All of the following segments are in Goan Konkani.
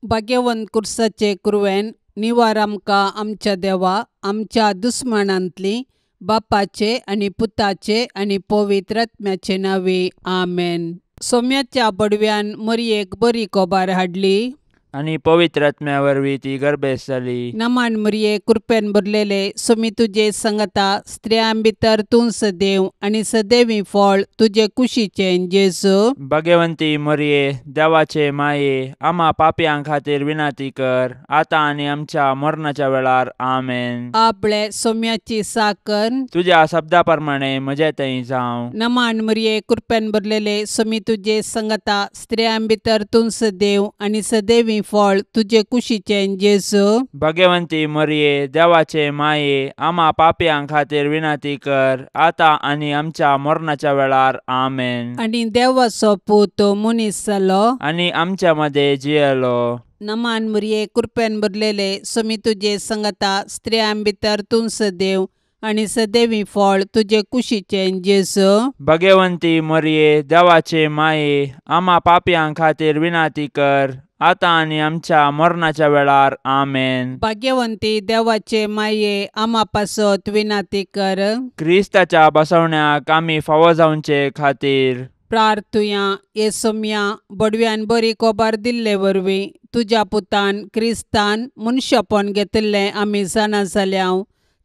भाग्यवंत कुर्साचे कुरवेन निवार आमकां आमच्या देवा आमच्या दुस्मानांतली बापाचे आनी पुताचे आनी पवित्र आत्म्याचे नांवे आमेन. सोम्याच्या बडव्यान मरयेक बरी कोबार हाडली आनी पवित्र आत्म्या वरवीं ती गर्भेस्त जाली. नमान मरये कृपेन भरलेले सोमी तुजे संगता स्त्रियां भितर तूं सदैव आनी सदैवी फळ तुजे कुशीचें जेजू. भाग्यवंती मरये देवाचे माये आमा पापयां खातीर विनंती कर आतां आनी आमच्या मरणाच्या वेळार आमेन. आपले सोम्याची साकर तुज्या शब्दा प्रमाणे म्हजे थंय जावं. नमान मरये कृपेन भरलेले सोमी तुजे संगता स्त्रियां भितर तूं सदैव आनी सदैवी फळ तुजे कुशीचें जेजू. भाग्यवंती मरये देवाचे माये आमा पापयां खातीर विनंती कर आतां आनी आमच्या मरणाच्या वेळार आमेन. आनी देवाचो पूत मनीस जालो आनी आमच्या मदें जियेलो. नमान मरये कृपेन भरलेले सोमी तुजे संगता स्त्रियां भितर तूं सदैव आनी सदैवी फळ तुजे कुशीचें जेजू. भाग्यवंती मरये देवाचे माये आमा पापयां खातीर विनंती कर आतां आनी आमच्या मरणाच्या वेळार आमेन. भाग्यवंती देवाचे माये आमा पासत विनंती कर. क्रिस्ताच्या बसवण्याक आमी फावो जावचे खातीर प्रार्थुया. ये सोम्या बडव्यान बरी कोबार दिल्ले वरवीं तुज्या पुतान क्रिस्तान मनशापण घेतिल्लें आमी जाणा जाल्या.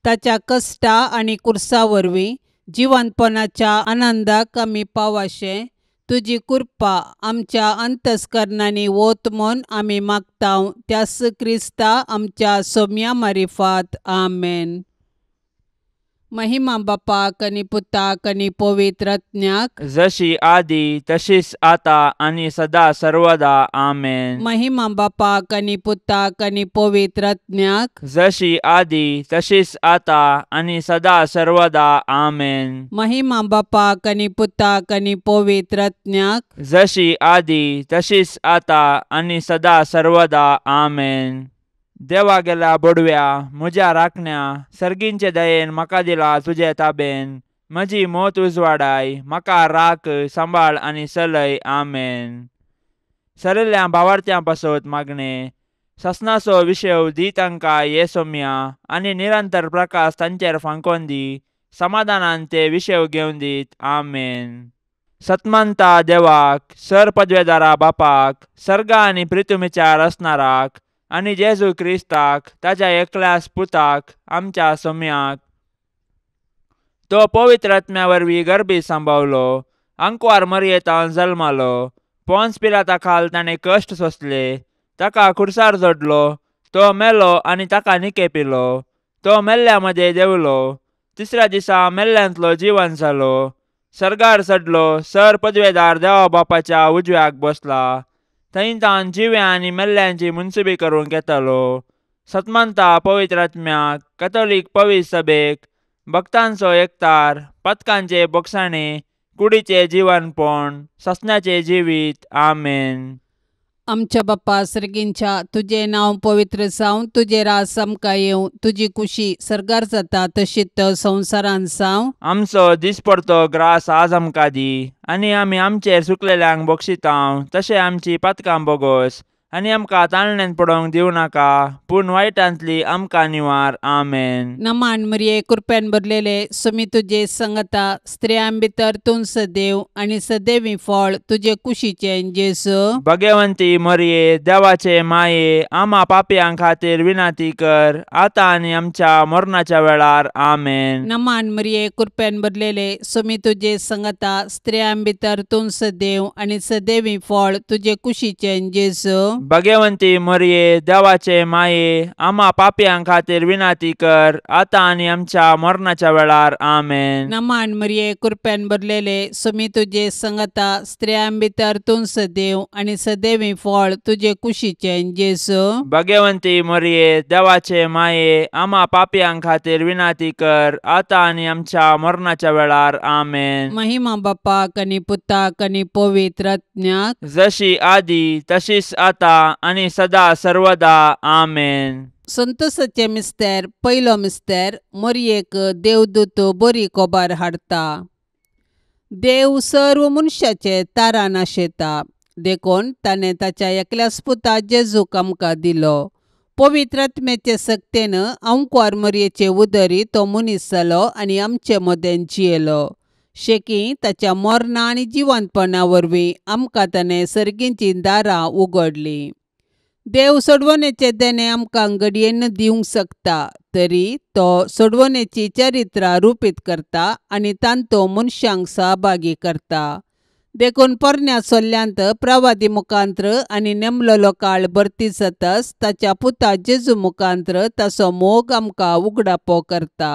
ताच्या कश्टा आनी कुर्सा वरवीं जिवंतपणाच्या आनंदाक आमी पावाशें तुजी कृपा आमच्या अंतस्करणांनी वत म्हूण आमी मागता त्यास क्रिस्ता आमच्या सोम्या मारिफात आमेन. महिमा बापाक आनी पुताक आनी पवित्र आत्म्याक जशी आदी तशीच आता आनी सदा सर्वदा आमेन. महिमा बापाक आनी पुताक आनी पवित्र आत्म्याक जशी आदी तशीच आता आनी सदा सर्वदा आमेन. महिमा बापाक आनी पुताक आनी पवित्र आत्म्याक जशी आदी तशीच आता आनी सदा सर्वदा आमेन. देवा गेल्या बोडव्या म्हज्या राखण्या सर्गींचे दयेन म्हाका दिला तुजे ताबेन म्हजी मोत उजवाडाय म्हाका राख सांबाळ आनी सलय आमेन. सरिल्ल्या भावार्थ्यां पासत मागणें ससनाचो विशय दी तांकां ये सोम्या आनी निरंतर प्रकाश तांचेर फांकोन दी समाधानान ते विशय घेवन दीत आमेन. सतमानता देवाक सर पदवेदारा बापाक सर्गा आनी प्रितुमीच्या रसनाराक आनी जेजू क्रिस्ताक ताज्या एकल्यास पुताक आमच्या सोम्याक तो पवित्र आत्म्या वरवीं गर्भी सांबावलो आंकवार मरयेतान जल्मालो पोन्स पिलाता खाल ताणें कश्ट सोंसले ताका खुर्सार जोडलो तो मेलो आनी ताका निके पिलो तो मेल्ल्या मदें देंवलो तिसऱ्या दिसा मेल्ल्यांतलो जिवन जालो सर्गार चडलो सर पदवेदार देवा बापाच्या उजव्याक बसला थंय तान जिव्या आनी मेल्ल्यांची मुनसुबी करूंक येतालो. सतमानता पवित्र आत्म्याक कथोलीक पवित्र सभेक भक्तांचो एकतार पथकांचे बोगसाणे कुडीचे जिवनपण ससनाचे जिवीत आमेन. आमच्या बाप्पा सर्गींच्या तुजें नांव पवित्र जावं तुजें राज आमकां येवं तुजी कुशी सर्गार जाता तशीच संवसारान जावं. आमचो दिसपडतो ग्रास आज आमकां दी आनी आमी आमचेर सुकलेल्यांक बक्षितांव तशें आमची पातकां बोगोस आनी आमकां ताळण्यान पडोवंक दिवं नाका पूण वायटांतली आमकां निवार आमेन. नमान मरये कृपेन भरलेले सोमी तुजे संगता स्त्रियां भितर तूं सदैव आनी सदैवी फळ तुजे कुशीचें जेजू. भाग्यवंती मरये देवाचे माये आमा पापयां खातीर विनंती कर आतां आनी आमच्या मरणाच्या वेळार आमेन. नमान मरये कृपेन भरलेले सोमी तुजे संगता स्त्रियां भितर तूं सदैव आनी सदैवी फळ तुजे कुशीचें जेजू. भाग्यवंती मरये देवाचे माये आमा पापयां खातीर विनंती कर आतां आनी आमच्या मरणाच्या वेळार आमेन. नमान मरये कृपेन भरलेले सोमी तुजे संगता स्त्रियां भितर तूं सदैव आनी सदैवी फळ तुजे कुशीचें जेजू. भाग्यवंती मरये देवाचे माये आमा पापयां खातीर विनंती कर आतां आनी आमच्या मरणाच्या वेळार आमेन. महिमा बापाक आनी पुताक आनी पवित्र आत्म्याक जशी आदी तशीच आतां आनी सदा सर्वदा आमेन. संतोषाचे मिस्तेर पयलो मिस्तेर मरयेक देवदूत बरी कोबार हाडटा. देव सर्व मनशाचे तारान आशेता. देखून ताणें ताच्या एकल्याच पुता जेजूक आमकां दिलो. पवित्र आत्म्याचे सक्तेन अंकुवार मरयेचे उदरी तो मनीस जालो आनी आमचे मदें जियेलो. शेकी ताच्या मरणा आनी जिवंतपणा वरवीं आमकां ताणें सर्गीचीं दारां उगडलीं. देव सोडवणेचें देणें आमकां घडयेन दिवंक शकता, तरी तो सोडवणेची चरित्रां रुपीत करता आनी तांतो मनशांक सहभागी करता. देखून पोरण्या सोल्ल्यांत प्रवादी मुखांत्र आनी नेमलेलो काळ भरती जातच ताच्या पुता जेजू मुखांत्र ताचो मोग आमकां उगडापो करता.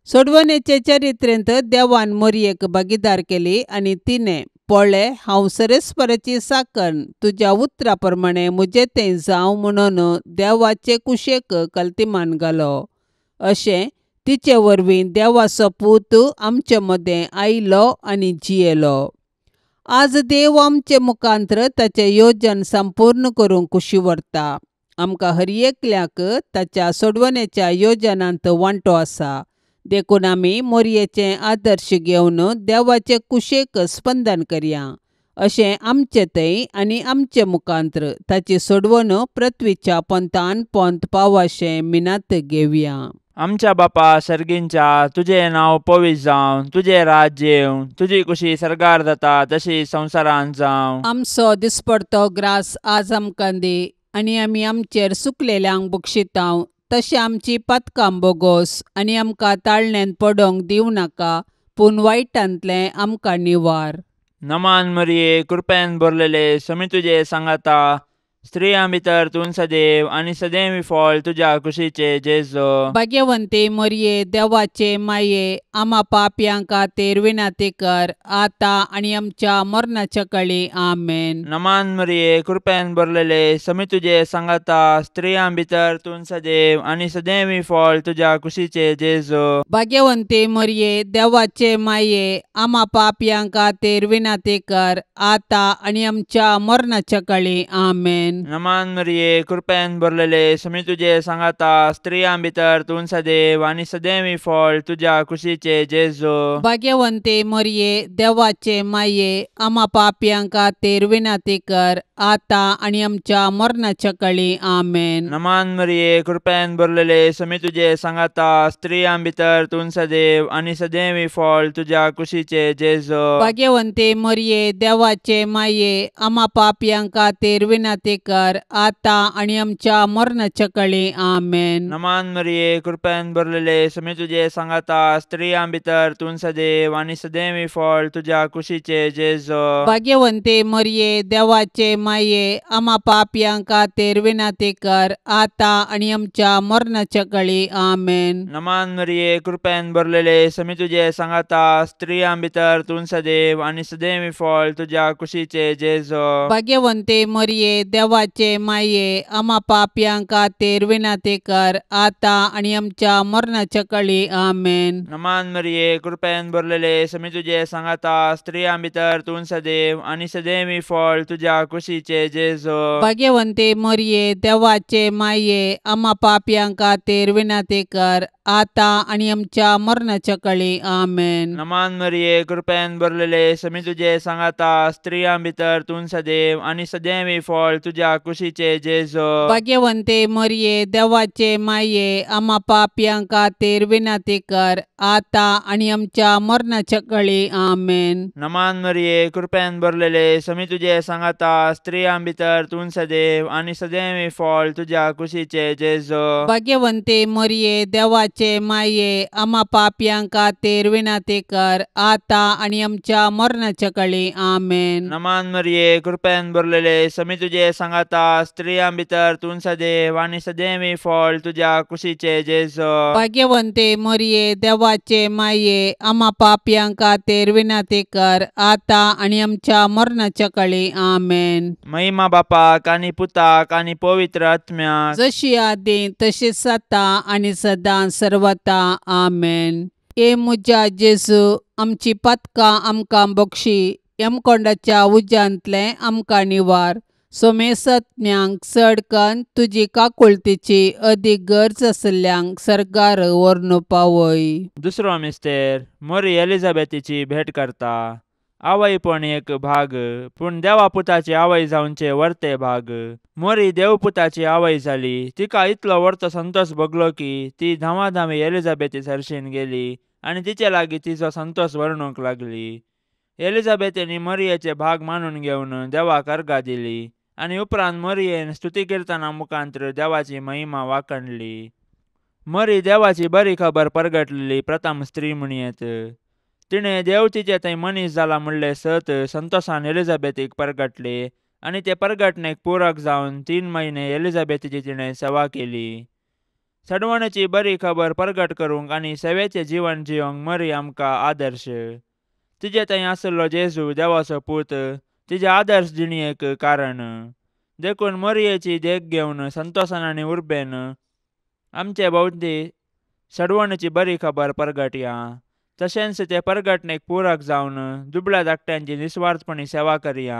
सोडवणेचे चरित्रेंत देवान मोरयेक भागीदार केली आनी तिणें पळय हांव सरेस्पराची साकण तुज्या उतरा प्रमाणें म्हजें तें जावं म्हणून देवाचे कुशेक कल्तिमान घालो. अशें तिचे वरवीं देवाचो पूत आमचे मदें आयलो आनी जियेलो. आज देव आमचे मुखांत्र ताचें योजन संपूर्ण करूंक खुशी व्हरता. आमकां हर एकल्याक ताच्या सोडवणेच्या योजनांत वांटो आसा. देखून आमी मोरयेचें आदर्श घेवन देवाचे कुशेक स्पंदन करया. अशें आमचे थंय आनी आमचे मुखांत्र ताची सोडवण पृथ्वीच्या पंथान पंथ पावाशें मिनात घेवया. आमच्या बापा सर्गींच्या, तुजें नांव पवित्र जावं, तुजें राज्य येवं, तुजी कुशी सर्गार जाता तशी संवसारांत जावं. आमचो दिसपडतो ग्रास आज आमकां दी आनी आमी आमचेर सुकलेल्यांक बक्षितांव तशें आमची पातकां बोगोस आनी आमकां ताळण्यांत पडोंक दिवं नाका, पूण वायटांतलें आमकां निवार. नमान मरिये, कृपेन भरलेले, समी तुजे सांगाता, स्त्रियां भितर तूं सदैव आनी सदैव फळ तुज्या कुशीचे जेजू. भाग्यवंती मरिये, देवाचे माये, आमा पापयां खातीर विनंती कर आतां आनी आमच्या मरणाच्या काळी. आमेन. नमान मरिये, कृपेन भरलेले, समी तुजे सांगाता, स्त्रियां भितर तूं सदैव आनी सदैव फळ तुज्या कुशीचे जेजू. भाग्यवंती मरिये, देवाचे माये, आमा पापयां खातीर विनंती कर आतां आनी आमच्या मरणाच्या काळी. आमेन. नमान मरिये, कृपेन भरलेले, समी तुजे सांगाता, स्त्रियां भितर तूं सदैव आनी सदैव फळ तुज्या कुशीचे जेजू. भाग्यवंती मरिये, देवाचे माये, आमा पापयां खातीर विनंती कर आतां आनी आमच्या मरणाच्या काळी. आमेन. नमान मरिये, कृपेन भरलेले, समी तुजे सांगाता, स्त्रियां भितर तूं सदैव आनी सदैव फळ तुज्या कुशीचे जेजू. भाग्यवंती मरिये, देवाचे माये, आमा पापयां खातीर विनंती कर आतां आनी आमच्या मरणाच्या काळी. आमेन. नमान मरिये, कृपेन भरलेले, समी तुजे सांगाता, स्त्रियां भितर तूं सदैव आनी सदैव फळ तुज्या कुशीचे जेजू. भाग्यवंती मरिये, देवाचे माये, आमा पापयां खातीर विनंती कर आतां आनी आमच्या मरणाच्या काळी. आमेन. नमान मरिये, कृपेन भरलेले, समी तुजे सांगाता, स्त्रियां भितर तूं सदैव आनी सदैव फळ तुज्या कुशीचे जेजू. भाग्यवंती मरिये, देवाचे माये, आमा पापयां खातीर विनंती कर आतां आनी आमच्या मरणाच्या काळी. आमेन. नमान मरिये, कृपेन भरलेले, समी तुजे सांगाता, स्त्रियां भितर तूं सदैव आनी सदैव फळ तुज्या कुशीचे जेजू. भाग्यवंती मरिये, देवाचे माये, आमा पापयां खातीर विनंती कर आतां आनी आमच्या मरणाच्या काळी. आमेन. नमान मरिये, कृपेन भरलेले, समी तुजे सांगाता, स्त्रियां भितर तूं सदैव आनी सदैव फळ तुज्या कुशीचे जेजू. भाग्यवंती मरिये, देवाचे माये, आमा पापयां खातीर विनंती कर आतां आनी आमच्या मरणाच्या काळी. आमेन. नमान मरिये, कृपेन भरलेले, समी तुजे सांगाता, स्त्रियां भितर तूं सदैव आनी सदैव फळ तुज्या कुशीचे जेजू. भाग्यवंती मरिये, देवाचे माये, आमा पापयां खातीर विनंती कर आतां आनी आमच्या मरणाच्या काळी. आमेन. नमान मरिये, कृपेन भरलेले, समी तुजे सांगाता, स्त्रियां भितर तूं सदैव आनी सदैव फळ तुज्या कुशीचे जेजू. भाग्यवंती मरिये, देवाचे माये, आमा पापयां खातीर विनंती कर आतां आनी आमच्या मरणाच्या काळी. आमेन. महिमा बापाक आनी पुताक आनी पवित्र आत्म्याक, जशी आदी तशीच आतां आनी सदां सर्वता. आमेन. हे म्हज्या जेजू, आमची पातकां आमकां बक्षी, यमकोंडाच्या उज्यांतलें आमकां निवार, सोमेसत्म्यांक चड कन्न तुजी काकुळतीची अदीक गरज आशिल्ल्यांक सर्गार व्हरून पावय. दुसरो मिस्तेर मोरी एलिझाबेथीची भेट करता. आवयपण एक भाग, पूण देवा पुताची आवय जावचे वर्ते भाग. मोरी देवपुताची आवय जाली. तिका इतलो वर्तो संतोष भोगलो की ती धांवाधांवी एलिझाबेथी सरशीन गेली आनी तिचे लागीं तिचो संतोष वर्णूंक लागली. एलिझाबेथेनी मरियेचे भाग मानून घेवन देवाक अर्गां दिली आनी उपरांत मरियेन स्तुती किर्तना मुखांत्र देवाची महिमा वाखणली. मरी देवाची बरी खबर परगटलेली प्रथम स्त्री म्हणयेत. तिणें देव तिचे थंय मनीस जाला म्हणलें सत संतोषान एलिझाबेथीक परगटले आनी ते परगटणेक पूरक जावन 3 म्हयने एलिझाबेथीची तिणें सेवा केली. सडवणेची बरी खबर परगट करूंक आनी सेवेचें जीवन जियोंक मरी आमकां आदर्श. तिजे थंय आशिल्लो जेजू देवाचो पूत तिजे आदर्श जिणेक कारण. देखून मरियेची देख घेवन संतोषान आनी उर्बेन आमचे भोंवती सडवणेची बरी खबर परगटया. तशेंच ते परगटणेक पूरक जावन दुबळ्या धाकट्यांची निस्वार्थपणी सेवा करया.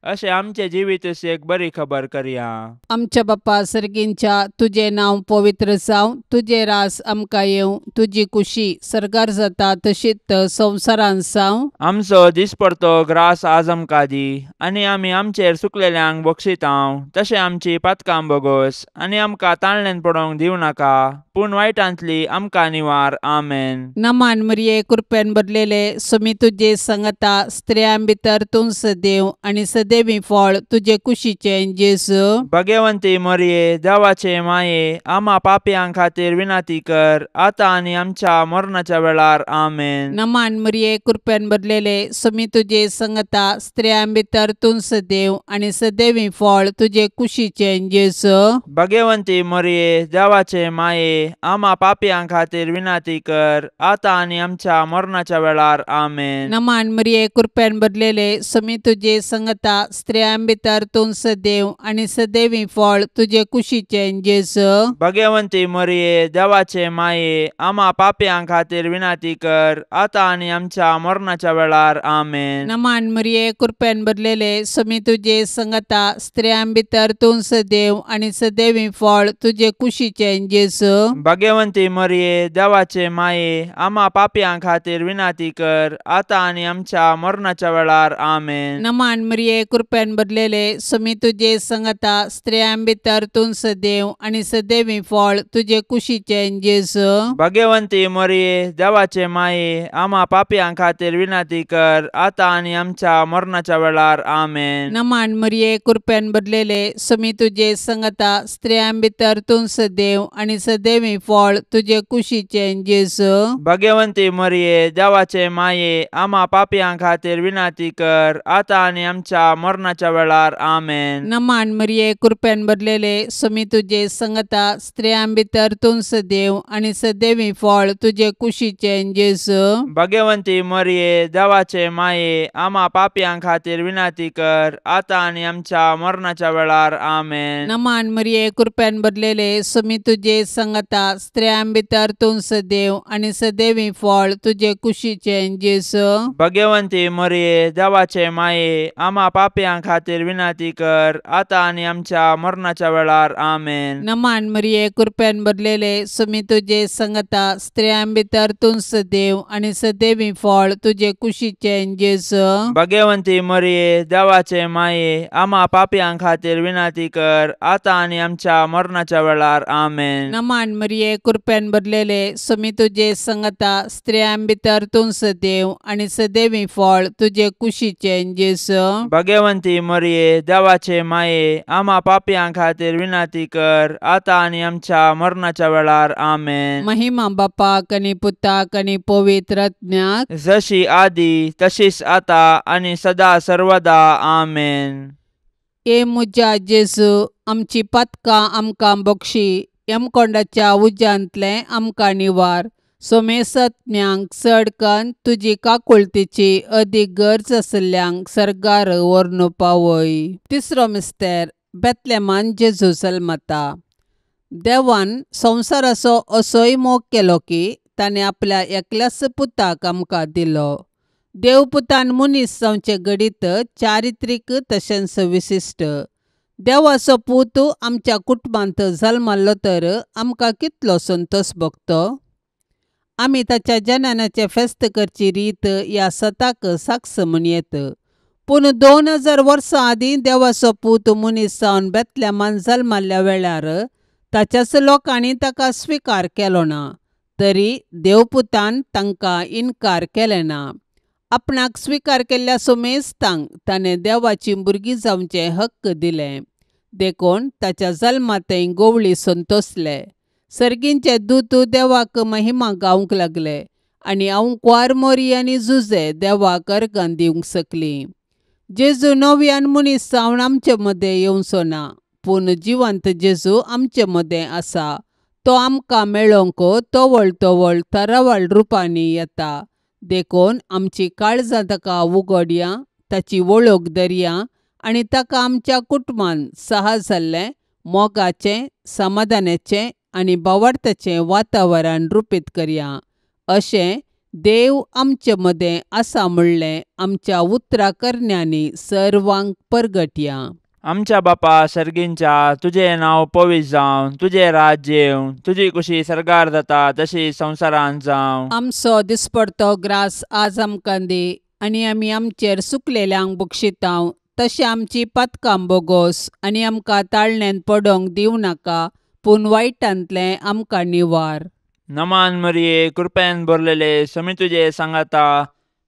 अशें आमचें जिवीत एक बरी खबर करया. आमच्या बापा सर्गींच्या तुजें नांव पवित्र जावं, तुजें रास आमकां येवं, तुजी कुशी सर्गार जाता तशीच संवसारांत जावं. आमचो दिसपडतो ग्रास आज आमकां दी आनी आमी आमचेर सुकलेल्यांक बक्षितांव तशें आमची पातकां बोगोस आनी आमकां ताणल्यान पडोवंक दिवं नाका, पूण वायटांतली आमकां निवार. आमेन. नमान मरिये, कृपेन भरलेले, सुमी तुजे संगता, स्त्रियां भितर तूं सदैव आनी सदैवी फळ तुजे कुशीचें जेजू. भगवंती मरिये, देवाचे माये, आमा पापयां खातीर विनंती कर आतां आनी आमच्या मरणाच्या वेळार. आमेन. नमान मरिये, कृपेन भरलेले, सुमी तुजे संगता, स्त्रियां भितर तूं सदैव आनी सदैवी फळ तुजे कुशीचें जेजू. भगवंती मरिये, देवाचे माये, आमा पापयां खातीर विनंती कर आतां आनी आमच्या मरणाच्या वेळार. आमेन. नमान मरिये, कृपेन भरलेले, सुमी तुजे संगता, स्त्रियां भितर तूं सदैव आनी सदैवी फळ तुजे कुशीचें जेजू. भगवंती मरिये, देवाचे माये, आमा पापयां खातीर विनंती कर आतां आनी आमच्या मरणाच्या वेळार. आमेन. नमान मरिये, कृपेन भरलेले, सुमी तुजे संगता, स्त्रियां भितर तूं सदैव आनी सदैवी फळ तुजे कुशीचें जेजू. भगवंती मरिये, देवाचे माये, आमा पापयां खातीर विनंती कर आतां आनी आमच्या मरणाच्या वेळार. आमेन. नमान मरिये, कृपेन भरलेले, सुमी तुजे संगता, स्त्रियां भितर तूं सदैव आनी सदैवी फळ तुजे कुशीचें जेजू. भगवंती मरिये, देवाचे माये, आमा पापयां खातीर विनंती कर आतां आनी आमच्या मरणाच्या वेळार. आमेन. नमान मरिये, कृपेन भरलेले, सुमी तुजे संगता, स्त्रियां भितर तूं सदैव आनी सदैवी फळ तुजे कुशीचें जेजू. भगवंती मरिये, देवाचे माये, आमा पापयां खातीर विनंती कर आतां आनी आमच्या मरणाच्या वेळार. आमेन. नमान मरिये, कृपेन भरलेले, सुमी तुजे संगता, स्त्रियां भितर तूं सदैव आनी सदैवी फळ तुजे कुशीचें जेजू. भगवंती मरिये, देवाचे माये, आमा पापयां खातीर विनंती कर आतां आनी आमच्या मरणाच्या वेळार. आमेन. नमान मरिये, कृपेन भरलेले, सुमी तुजे संगता, स्त्रियां भितर तूं सदैव आनी सदैवी फळ तुजे कुशीचें जेजू. भगवंती मरिये, देवाचे माये, आमा पापयां खातीर विनंती कर आतां आनी आमच्या मरणाच्या वेळार. आमेन. नमान मरिये, कृपेन भरलेले, सुमी तुजे संगता, स्त्रियां भितर तूं सदैव आनी सदैवी फळ तुजे कुशीचें जेजू. भगवंती मरिये, देवाचे माये, आमा पापयां खातीर विनंती कर आतां आनी आमच्या मरणाच्या वेळार. आमेन. नमान मरिये, कृपेन भरलेले, सुमी तुजे संगता, स्त्रियां भितर तूं सदैव आनी सदैवी फळ तुजे कुशीचें जेजू. भगवंती मरिये, देवाचे माये, आमा पापयां खातीर विनंती कर आतां आनी आमच्या मरणाच्या वेळार. आमेन. महिमा बापाक आनी पुताक आनी पवित्र आत्म्याक, जशी आदी तशीच आतां आनी सदा सर्वदा. आमेन. ए म्हज्या जेजू, आमची पातकां आमकां बक्षी, यमकोंडाच्या उज्यांतलें आमकां निवार, सोमेसत्म्यांक चड कन्न तुजी काकुळतीची अदीक गरज आशिल्ल्यांक सर्गार व्हरून पावय. तिसरो मिस्तेर, बेतलेमान जेजू जल्मता. देवान संवसाराचो असोय मोग केलो की ताणें आपल्या एकल्याच पुताक आमकां दिलो. देवपुतान मनीस जावचें घडीत चारित्रीक तशेंच विशिश्ट. देवाचो पूत आमच्या कुटुंबांत जल्मल्लो तर आमकां कितलो संतोष भोगतो. आमी ताच्या जननाचें फेस्त करची रीत ह्या सताक साक्ष म्हूण येत. पूण 2000 वर्सां आदीं देवाचो पूत मनीस जावन बेतलेमान जल्माल्ल्या वेळार ताच्याच लोकांनी ताका स्विकार केलो ना, तरी देवपुतान तांकां इनकार केलें ना. आपणाक स्विकार केल्ल्या सुमेस्तांक ताणें देवाची भुरगीं जावचें हक्क दिलें. देखून ताच्या जल्मांतय गोवळी संतोसले. सर्गींचे दूत देवाक महिमा गावंक लागले आनी अंकवार मोरी आनी जुजे देवाक अर्गां दिवंक शकलीं. जेजू नव्यान मनीस जावन आमचे मदें येवचो ना, पूण जिवंत जेजू आमचे मदें आसा. तो आमकां मेळोवंक तवळ तवळ थरावळ रुपांनी येता. देखून आमची काळजां ताका उगडया, ताची वळख धरया आनी ताका आमच्या कुटुंबान सहा जाल्लें मोगाचें, समाधानाचें आनी भावार्थाचें वातावरण रुपीत करया. अशें देव आमचे मदें आसा म्हणलें आमच्या उतरा करण्यांनी सर्वांक परगटया. आमच्या बापा सर्गींच्या, तुजें नांव पवित्र जावं, तुजें राज्य येवं, तुजी कुशी सर्गार जाता तशी संवसारांत जावं. आमचो दिसपडतो ग्रास आज आमकां दी आनी आमी आमचेर सुकलेल्यांक बक्षितांव तशें आमची पातकां बोगोस आनी आमकां ताळण्यांत पडोवंक दिवं नाका, पूण वायटांतलें आमकां निवार. नमान मरिये, कृपेन भरलेले, समी तुजे सांगाता,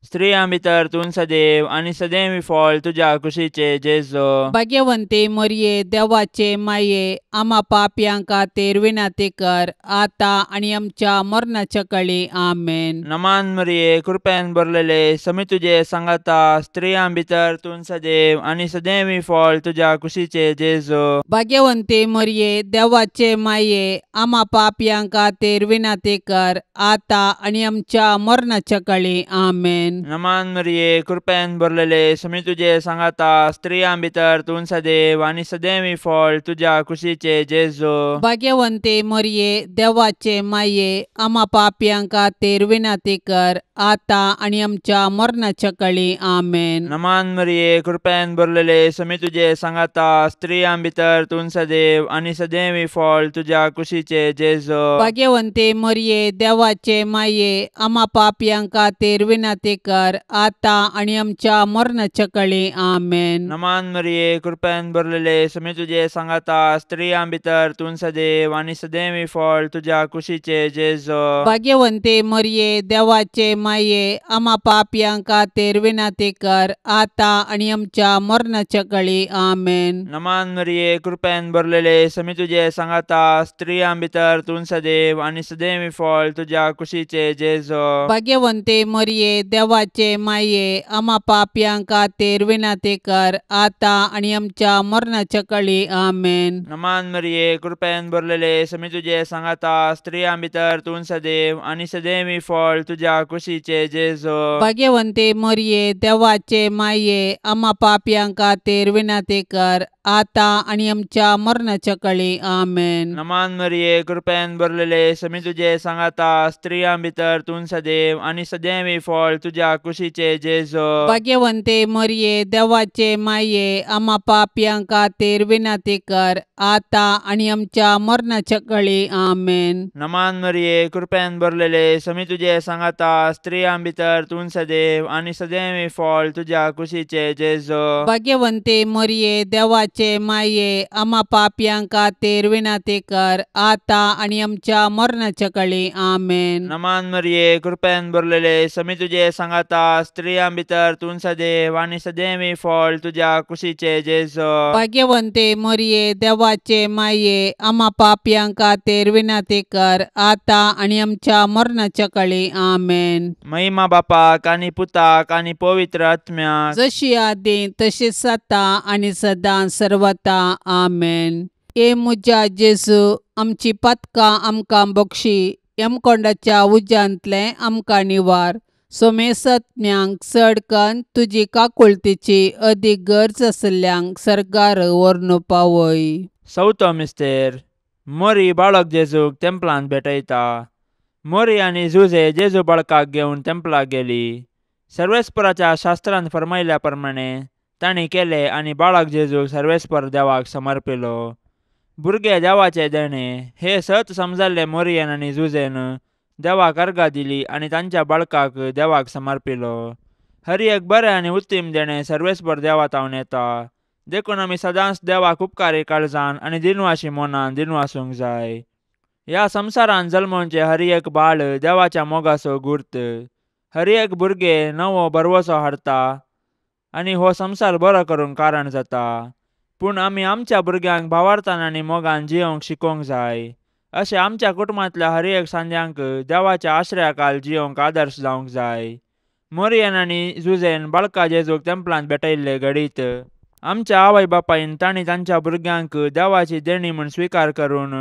स्त्रियां भितर तूं सदैव आनी सदैव फळ तुज्या कुशीचे जेजू. भाग्यवंती मरिये, देवाचे माये, आमा पापयां खातीर विनंती कर आतां आनी आमच्या मरणाच्या कळी. आमेन. नमान मरिये, कृपेन भरलेले, समी तुजे सांगाता, स्त्रियां भितर तूं सदैव आनी सदैव फळ तुज्या कुशीचे जेजू. भाग्यवंती मरिये, देवाचे माये, आमा पापयां खातीर विनंती कर आतां आनी आमच्या मरणाच्या कळी. आमेन. नमान मरिये, कृपेन भरलेले, समी तुजे सांगाता, स्त्रियां भितर तूं सदैव आनी सदैव फळ तुज्या कुशीचे जेजू. भाग्यवंती मरिये, देवाचे माये, आमा पापयां खातीर विनंती कर आतां आनी आमच्या मरणाच्या कळी. आमेन. नमान मरिये, कृपेन भरलेले, समी तुजे सांगाता, स्त्रियां भितर तूं सदैव आनी सदैव फळ तुज्या कुशीचे जेजू. भाग्यवंती मरिये, देवाचे माये, आमा पापयां खातीर विनंती कर आतां आनी आमच्या मरणाच्या कळी. आमेन. नमान मरिये, कृपेन भरलेले, समी तुजे सांगाता, स्त्रियां भितर तूं सदैव आनी सदैव फळ तुज्या कुशीचे जेजू. भाग्यवंती मरिये, देवाचे माये, आमा पापयां खातीर विनंती कर आतां आनी आमच्या मरणाच्या कळी. आमेन. नमान मरिये, कृपेन भरलेले, समी तुजे सांगाता, स्त्रियां भितर तूं सदैव आनी सदैव फळ तुज्या कुशीचे जेजू. भाग्यवंती मरिये, देवाचे माये, आमा पापयां खातीर विनंती कर आतां आनी आमच्या मरणाच्या कळी. आमेन. नमान मरिये, कृपेन भरलेले, समी तुजे सांगाता, स्त्रियां भितर तूं सदैव आनी सदैव फळ तुज्या कुशीचे जेजू. भाग्यवंती मरिये, देवाचे माये, आमा पापयां खातीर विनंती कर आतां आनी आमच्या मरणाच्या कळी. आमेन. नमान मरिये, कृपेन भरलेले, समी तुजे सांगाता, स्त्रियां भितर तूं सदैव आनी सदैव फळ तुज्या कुशीचे जेजू. भाग्यवंती मरिये, देवाचे माये, आमा पापयां खातीर विनंती कर आतां आनी आमच्या मरणाच्या कळी. आमेन. नमान मरिये, कृपेन भरलेले, समी तुजे सांगाता, स्त्रियां भितर तूं सदैव आनी सदैव फळ तुज्या कुशीचे जेजू. भाग्यवंती मरिये, देवाचे माये, आमा पापयां खातीर विनंती कर आतां आनी आमच्या मरणाच्या कळी. आमेन. नमान मरिये, कृपेन भरलेले, समी तुजे सांगाता, स्त्रियां भितर तूं सदैव आनी सदैव फळ तुज्या कुशीचे जेजू. भाग्यवंती मरिये, देवाचे माये, आमा पापयां खातीर विनंती कर आतां आनी आमच्या मरणाच्या कळी. आमेन. महिमा बापाक आनी पुताक आनी पवित्र आत्म्याक, जशी आदीं तशीच आतां आनी सदां सर्वता. आमेन. ए म्हज्या जेजू, आमची पातकां आमकां बक्षी, यमकोंडाच्या उज्यांतलें आमकां निवार, सोमेसत्म्यांक चड कन्न तुजी काकुळतीची अदीक गरज आशिल्ल्यांक सर्गार व्हरून पावय. चवथो मिस्तेर. मोरी बाळक जेजूक तेंपलांत भेटयता. मोरी आनी जुजे जेजू बाळकाक घेवन तेंपलाक गेली. सर्वेस्पराच्या शास्त्रांत फर्मायल्या प्रमाणे तांणी केलें आनी बाळक जेजूक सर्वेस्पर देवाक समर्पिलो. भुरगे देवाचे देणे हे सत समजल्ले मोरियन आनी जुजेन देवाक अर्गां दिली आनी तांच्या बाळकाक देवाक समर्पिलो. हर एक बरें आनी उत्तीम देणें सर्वेस्पर देवा तावन येता. देखून आमी सदांच देवाक उपकारी काळजान आनी दिनवाशी मनान दिनवासूंक जाय. ह्या संवसारान जल्मोवचें हर एक बाळ देवाच्या मोगाचो गुर्त. हर एक भुरगें नवो भरवसो हाडटा आनी हो संवसार बरो करूंक कारण जाता. पूण आमी आमच्या भुरग्यांक भावार्थान आनी मोगान जियोंक शिकोवंक जाय. अशें आमच्या कुटुंबांतल्या हर एक सांद्यांक देवाच्या आश्रयाखाल जियोंक आदर्श जावंक जाय. मोरयेन आनी जुजेन बाळका जेजूक तेंपलांत भेटयल्ले घडीत आमच्या आवय बापायन तांणी तांच्या भुरग्यांक देवाची देणी म्हूण स्विकार करून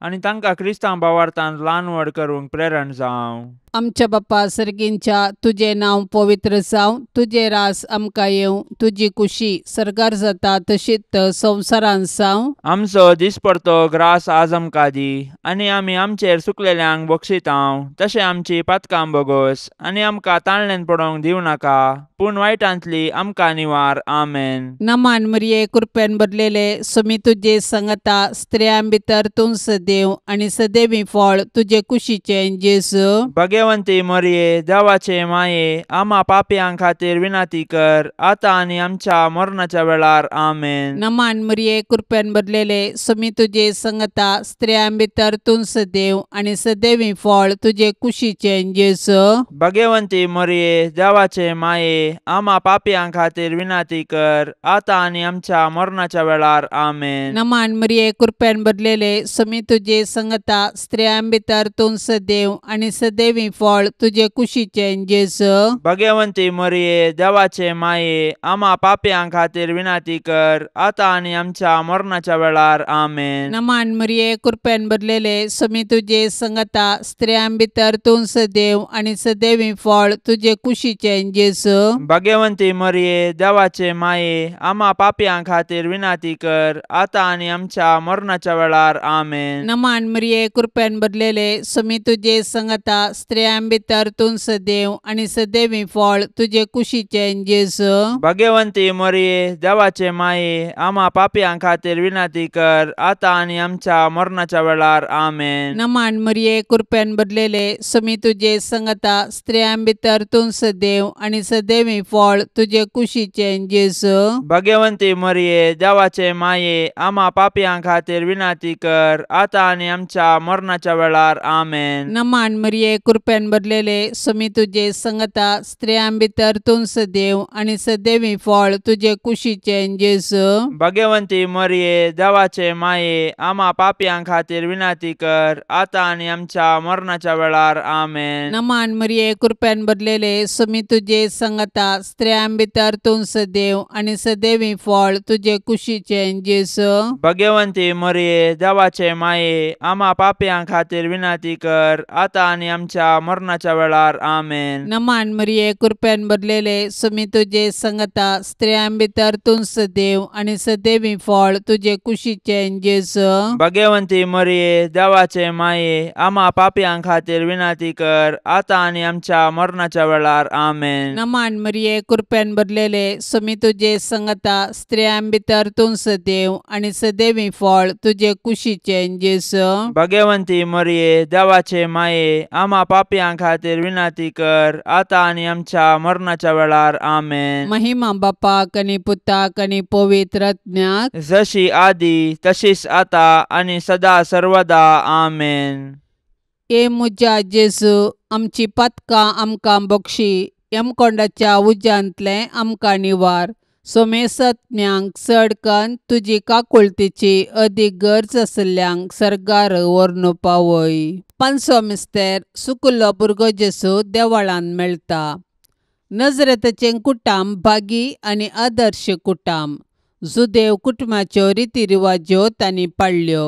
आनी तांकां क्रिस्तांव भावार्थान ल्हान व्हड करूंक प्रेरण जावं. आमच्या बापा सर्गींच्या तुजें नांव पवित्र जावं, तुजें रास आमकां येवं, तुजी कुशी सर्गार जाता तशीच संवसारांत जावं. आमचो दिसपडतो ग्रास आज आमकां दी आनी आमी आमचेर सुकलेल्यांक बक्षितांव तशें आमची पातकां बोगोस आनी आमकां ताणल्यान पडोवंक दिवं नाका, पूण वायटांतली आमकां निवार. आमेन. नमान मरिये, कृपेन भरलेले, स्वामी तुजे संगता, स्त्रियां भितर तूं सदैव आनी सदैवी फळ तुजे कुशीचें जेजू. भगवंती मरिये, देवाचे माये, आमा पापयां खातीर विनंती कर, आतां आनी आमच्या मरणाच्या वेळार. आमेन. नमान मरिये, कृपेन भरलेले, स्वामी तुजे संगता, स्त्रियां भितर तूं सदैव आनी सदैवी फळ तुजे कुशीचें जेजू. भगवंती मरिये, देवाचे माये, आमा पापयां खातीर विनंती कर, आतां आनी आमच्या मरणाच्या वेळार. आमेन. नमान मरिये, कृपेन भरलेले, स्वामी तुजे संगता, स्त्रियां भितर तूं सदैव आनी सदैवी फळ तुजे कुशीचें जेजू. भगवंती मरिये, देवाचे माये, आमा पापयां खातीर विनंती कर, आतां आनी आमच्या मरणाच्या वेळार. आमेन. नमान मरिये, कृपेन भरलेले, स्वामी तुजे संगता, स्त्रियां भितर तूं सदैव आनी सदैवी फळ तुजे कुशीचें जेजू. भगवंती मरिये, देवाचे माये, आमा पापयां खातीर विनंती कर, आतां आनी आमच्या मरणाच्या वेळार. आमेन. नमान मरिये, कृपेन भरलेले, स्वामी तुजे संगता, स्त्रियां भितर तूं सदैव आनी सदैवी फळ तुजे कुशीचें जेजू. भगवंती मरिये, देवाचे माये, आमा पापयां खातीर विनंती कर, आतां आनी आमच्या मरणाच्या वेळार. आमेन. नमान मरिये, कृपेन भरलेले, स्वामी तुजे संगता, स्त्रियां भितर तूं सदैव आनी सदैवी फळ तुजे कुशीचें जेजू. भगवंती मरिये, देवाचे माये, आमा पापयां खातीर विनंती कर, आतां आनी आमच्या मरणाच्या वेळार. आमेन. नमान मरिये, कृपेन भरलेले, स्वामी तुजे संगता, स्त्रियां भितर तूं सदैव आनी सदैवी फळ तुजे कुशीचें जेजू. भगवंती मरिये, देवाचे माये, आमा पापयां खातीर विनंती कर, आतां आनी आमच्या मरणाच्या वेळार. आमेन. नमान मरिये, कृपेन भरलेले, स्वामी तुजे संगता, स्त्रियां भितर तूं सदैव आनी सदैवी फळ तुजे कुशीचें जेजू. भगवंती मरिये, देवाचे माये, आमा पापयां खातीर विनंती कर, आतां आनी आमच्या मरणाच्या वेळार. आमेन. नमान मरिये, कृपेन भरलेले, स्वामी तुजे संगता, स्त्रियां भितर तूं सदैव आनी सदैवी फळ तुजे कुशीचें जेजू. भगवंती मरिये, देवाचे माये, आमा पापयां खातीर विनंती कर, आतां आनी आमच्या मरणाच्या वेळार. आमेन. नमान मरिये, कृपेन भरलेले, स्वामी तुजे संगता, स्त्रियां भितर तूं सदैव आनी सदैवी फळ तुजे कुशीचें जेजू. भगवंती मरिये, देवाचे माये, आमा पापयां खातीर विनंती कर, आतां आनी आमच्या मरणाच्या वेळार. आमेन. महिमा बापाक आनी पुताक आनी पवित्र आत्म्याक, जशी आदी तशीच आतां आनी सदा सर्वदा. आमेन. ए म्हज्या जेजू, आमची पातकां आमकां बक्षी, यमकोंडाच्या उज्यांतलें आमकां निवार, सोमेसत्म्यांक चड कन्न तुजी काकुळतीची अदीक गरज आशिल्ल्यांक सर्गार व्हरून पावय. पांचवो मिस्तेर, सुकुल्लो भुरगो जेजू देवळांत मेळटा. नजरेताचें कुटाम भागी आनी आदर्श कुटाम. जुदेव कुटुंबाच्यो रिती रिवाज्यो तांणी पाळ्ळ्यो.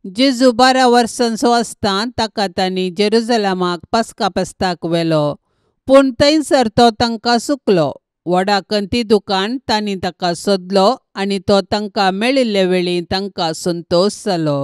जेजू 12 वर्सांचो आसतना ताका तांणी जेरुजलमाक पास्का फेस्ताक व्हेलो, पूण थंयसर तो तांकां सुकलो. व्हडा कंती दुकान तांणी ताका सोदलो आनी तो तांकां मेळिल्ले वेळी तांकां संतोश जालो.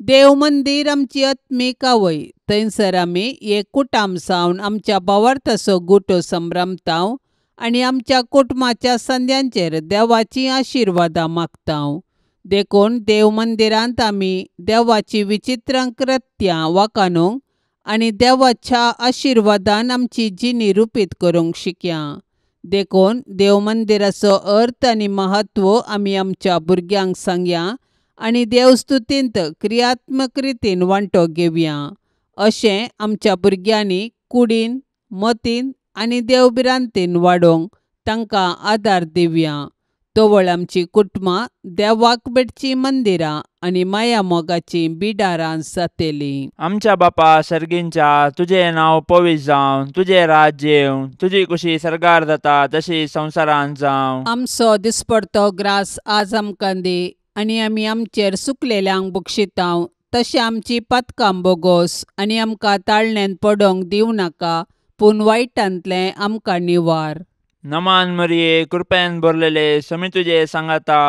देव मंदीर आमची आत्मीक आवय. थंयसर आमी एक कुटाम जावन आमच्या भावार्थाचो गुटो संभ्रमताव आनी आमच्या कुटुंबाच्या संद्यांचेर देवाचीं आशिर्वादां मागताव. देखून देव मंदिरांत आमी देवाची विचित्र कृत्यां वाखाणूंक आनी देवाच्या आशिर्वादान आमची जिणी रुपीत करूंक शिकया. देखून देव मंदिराचो अर्थ आनी महत्व आमी आमच्या भुरग्यांक सांगया आनी देवस्तुतींत क्रियात्मक रितीन वांटो घेवया. अशें आमच्या भुरग्यांनी कुडीन, मतीन आनी देवभिरांतीन वाडोवंक तांकां आदार दिवया. तवळ आमची कुटुंबां देवाक भेटचीं मंदिरां आनी माया मोगाचीं बिडारां जातलीं. आमच्या बापा सर्गींच्या, तुजें नांव पवित्र जावं, तुजें राज्य येवं, तुजी कुशी सर्गार जाता तशी संवसारांत जावं. आमचो दिसपडतो ग्रास आज आमकां दी आनी आमी आमचेर सुकलेल्यांक बक्षितांव तशें आमची पातकां बोगोस आनी आमकां ताळण्यांत पडोवंक दिवं नाका, पूण वायटांतलें आमकां निवार. नमान मरिये, कृपेन भरलेले, समी तुजे सांगाता,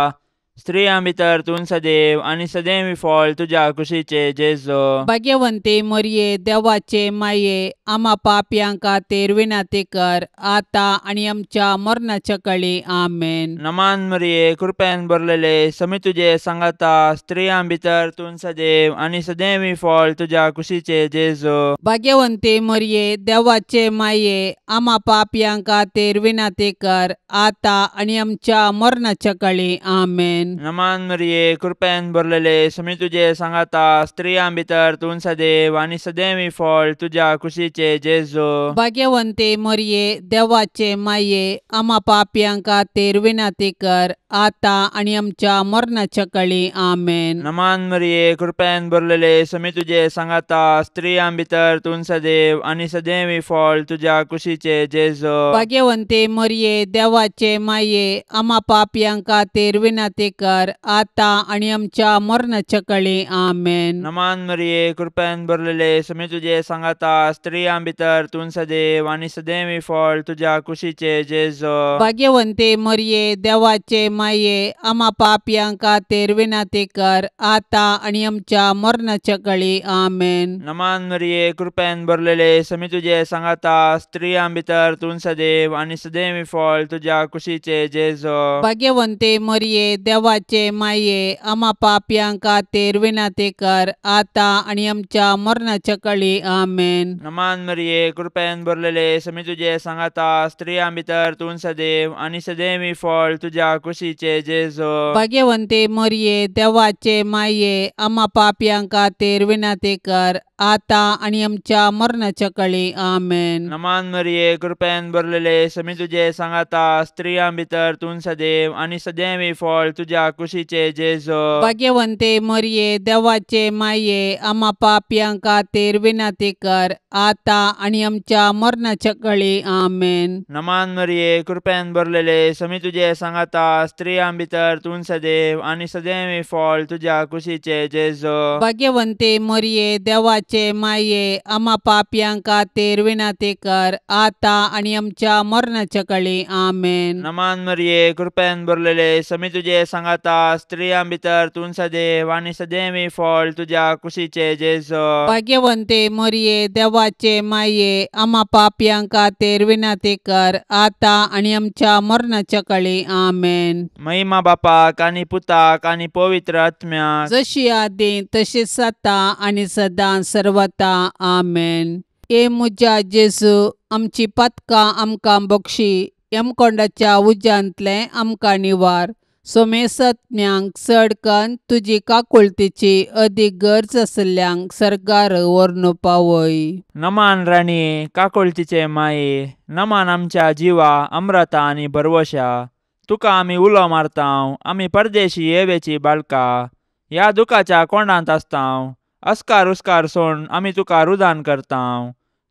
स्त्रियां भितर तूं सदैव आनी सदैव फळ तुज्या कुशीचे जेजू. भाग्यवंती मरिये, देवाचे माये, आमा पापयां खातीर विनंती कर आतां आनी आमच्या मरणाच्या कळी. आमेन. नमान मरिये, कृपेन भरलेले, समी तुजे सांगाता, स्त्रियां भितर तूं सदैव आनी सदैव फळ तुज्या कुशीचे जेजू. भाग्यवंती मरिये, देवाचे माये, आमा पापयां खातीर विनंती कर आतां आनी आमच्या मरणाच्या कळी. आमेन. नमान मरिये, कृपेन भरलेले, समी तुजे सांगाता, स्त्रियां भितर तूं सदैव आनी सदैव फळ तुज्या कुशीचे जेजू. भाग्यवंती मरिये, देवाचे माये, आमा पापयां खातीर विनंती कर आतां आनी आमच्या मरणाच्या कळी. आमेन. नमान मरिये, कृपेन भरलेले, समी तुजे सांगाता, स्त्रियां भितर तूं सदैव आनी सदैव फळ तुज्या कुशीचे जेजू. भाग्यवंती मरिये, देवाचे माये, आमा पापयां खातीर विनंती कर आतां आनी आमच्या मरणाच्या कळी. आमेन. नमान मरिये, कृपेन भरलेले, समी तुजे सांगाता, स्त्रियां भितर तूं सदैव आनी सदैव फळ तुज्या कुशीचे जेजू. भाग्यवंती मरिये, देवाचे माये, आमा पापयां खातीर विनंती कर आतां आनी आमच्या मरणाच्या कळी. आमेन. नमान मरिये, कृपेन भरलेले, समी तुजे सांगाता, स्त्रियां भितर तूं सदैव आनी सदैव फळ तुज्या कुशीचे जेजू. भाग्यवंती मरिये, देवाचे माये, आमा पापयां खातीर विनंती कर आतां आनी आमच्या मरणाच्या कळी. आमेन. नमान मरिये, कृपेन भरलेले, समी तुजे सांगाता, स्त्रियां भितर तूं सदैव आनी सदैव फळ तुज्या कुशीचे जेजू. भाग्यवंती मरिये, देवाचे माये, आमा पापयां खातीर विनंती कर आतां आनी आमच्या मरणाच्या कळी. आमेन. नमान मरिये, कृपेन भरलेले, समी तुजे सांगाता, स्त्रियां भितर तूं सदैव आनी सदैव फळ तुज्या कुशीचे जेजू. भाग्यवंती मरिये, देवाचे माये, आमा पापयां खातीर विनंती कर आतां आनी आमच्या मरणाच्या कळी. आमेन. नमान मरिये, कृपेन भरलेले, समी तुजे सांगाता, स्त्रियां भितर तूं सदैव आनी सदैव फळ तुज्या कुशीचे जेजू. भाग्यवंती मरिये, देवाचे माये, आमा पापयां खातीर विनंती कर आतां आनी आमच्या मरणाच्या कळी. आमेन. नमान मरिये, कृपेन भरलेले, समी तुजे सांगाता, स्त्रियां भितर तूं सदैव आनी सदैव फळ तुज्या कुशीचे जेजू. भाग्यवंती मरिये, देवाचे माये, आमा पापयां खातीर विनंती कर आतां आनी आमच्या मरणाच्या कळी. आमेन. महिमा बापाक आनी पुताक आनी पवित्र आत्म्याक, जशी आदी तशीच आतां आनी सदां सर्वता. आमेन. हे म्हज्या जेजू, आमची पातकां आमकां बक्षी, यमकोंडाच्या उज्यांतलें आमकां निवार, सोमेसत्म्यांक चड कन्न तुजी काकुळतीची अदीक गरज आशिल्ल्यांक सर्गार व्हरून पावय. नमान राणये, काकुळतीचे माये, नमान आमच्या जिवा, अम्रता आनी भरवशा, तुका आमी उलो मारतांव, आमी परदेशी येवेची बाळका, ह्या दुखाच्या कोंडांत आसतांव, अस्कार उस्कार सोड आमी तुका रुदान करतांव,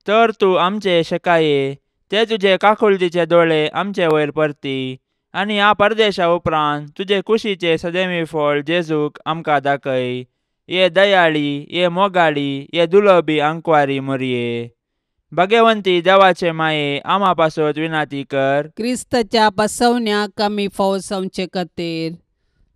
तर तूं आमचे शेकाये, ते तुजे काकुळतीचे दोळे आमचे वयर परती आनी ह्या परदेशा उपरांत तुजे कुशीचे सदैवी फळ जेजूक आमकां दाखय. ये दयाळी, ये मोगाळी, ये दुलबी आंकवारी मरिये, भाग्यवंती देवाचे माये, आमा पासत विनंती कर. क्रिस्ताच्या बसवण्याक आमी फावो जावचे खातीर.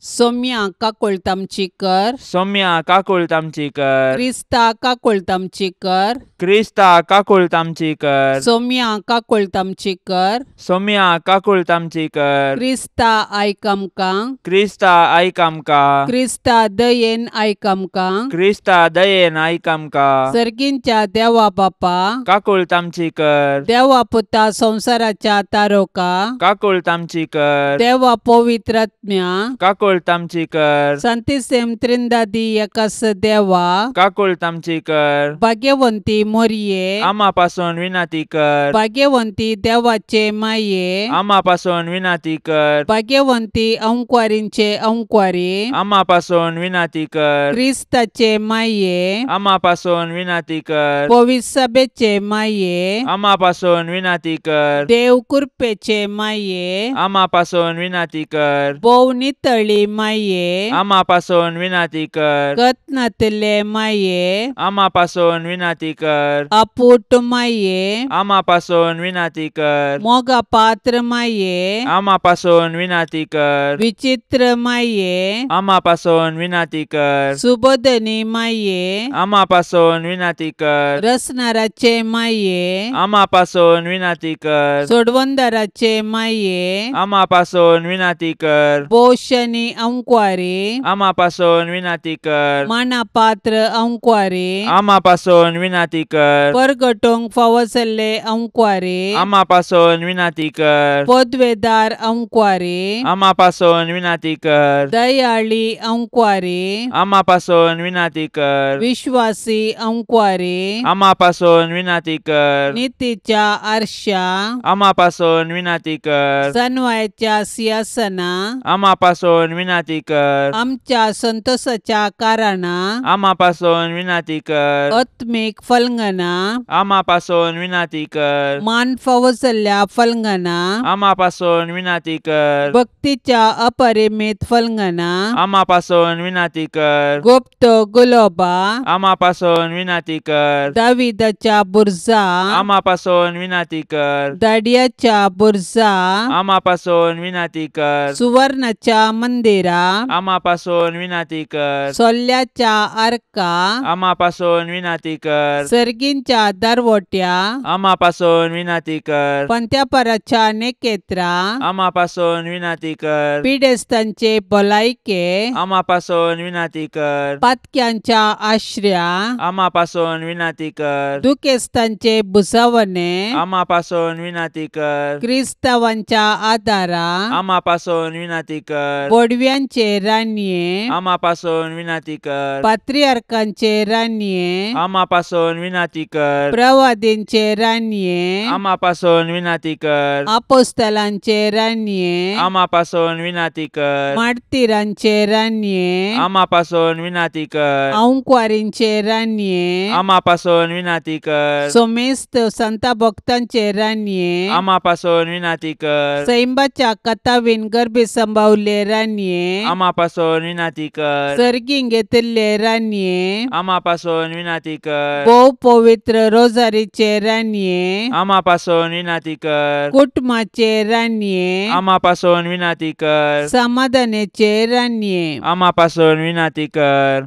सोम्या काकुळट आमची कर। सोम्या काकुळट आमची कर। क्रिस्ता काकुळट आमची कर। क्रिस्ता काकुळट आमची कर। सोम्या काकुळट आमची कर। सोम्या काकुळट आमची कर। क्रिस्ता आयक आमकां। क्रिस्ता आयक आमकां। क्रिस्ता दयेन आयक आमकां। क्रिस्ता दयेन आयक आमकां। सर्गींच्या देवा बापा काकुळट आमची कर। देवा पुता संवसाराच्या तारोका काकुळट आमची कर। देवा पवित्र आत्म्या काकुळट आमची कर। संतिसेम त्रिंदादी एकास देवा काकुळट आमची कर। भाग्यवंती मोरये आमा पासून विनंती कर। भाग्यवंती देवाचे माये आमा पासून विनंती कर। भाग्यवंती अंकवारींचे अंकवारी आमा पासून विनंती कर। क्रिस्ताचे माये आमा पासून विनंती कर। पवित्र सभेचे माये आमा पासून विनंती कर। देव कृपेचे माये आमा पासून विनंती कर। भोव नितळी माये आमा पासून विनंती कर। कतनातले माये आमा पासून विनंती कर। अपूट माये आमा पासून विनंती कर। मोगा पात्र माये आमा पासून विनंती कर। विचित्र माये आमा पासून विनंती कर। सुबोधनी माये आमा पासून विनंती कर। रसनाराचे माये आमा पासून विनंती कर। सोडवंदाराचे माये आमा पासून विनंती कर। पोषणी अंकवारी आमा पासून विनंती कर। माना पात्र अंकवारी आमा पासून विनंती कर। परगटोंक फावो जाल्ले अंकवारी आमा पासून विनंती कर। पदवेदार अंकवारी आमा पासून विनंती कर। दयाळी अंकवारी आमा पासून विनंती कर। विश्वासी अंकवारी आमा पासून विनंती कर। नितीच्या आरशा आमा पासून विनंती कर। सनवायच्या सिंहासना आमा पासून विनंती कर। आमच्या संतोषाच्या कारणा आमा पासून विनंती कर। आत्मीक फलंगना आमा पासून विनंती कर। मान फावो जाल्ल्या फलंगना आमा पासून विनंती कर। भक्तीच्या अपरिमित फलंगना आमा पासून विनंती कर। गुप्त गुलोबा आमा पासून विनंती कर। दाविदाच्या बुर्जा आमा पासून विनंती कर। दाडियाच्या बुर्जा आमा पासून विनंती कर। सुवर्णाच्या मंदिरा आमा पासून विनंती कर। सोल्याच्या आर्का आमा पासून विनंती कर। सर्गींच्या दरवट्या आमा पासून विनंती कर। पंत्यापराच्या नेकेत्रा आमा पासून विनंती कर। पिडेस्तांचे भलायके आमा पासून विनंती कर। पातक्यांच्या आश्र्या आमा पासून विनंती कर। दुखेस्तांचे भुजावणे आमा पासून विनंती कर। क्रिस्तावांच्या आदारा आमा पासून विनंती कर। बोडव्यांचे राणये आमा पासून विनंती कर। पात्रियार्कांचे राणये आमा पासून विनंती कर। प्रवादींचे राणये आमा पासून विनंती कर। आपोस्तलांचे राणये आमा पासून विनंती कर। मार्तीरांचे राणये आमा पासून विनंती कर। अंकवारींचे राणये आमा पासून विनंती कर। सोमेस्त संता भक्तांचे राणये आमा पासून विनंती कर। सैंबाच्या कथावीन गर्भे संभावले राणये आमा पासून विनंती कर। सर्गीं घेतिल्ले राणये आमा पासून विनंती कर। भोव पवित्र रोजारीचे राणये आमा पासून विनंती कर। कुटुंबाचे राणये आमा पासून विनंती कर। समाधानाचे राणये आमा पासून विनंती कर।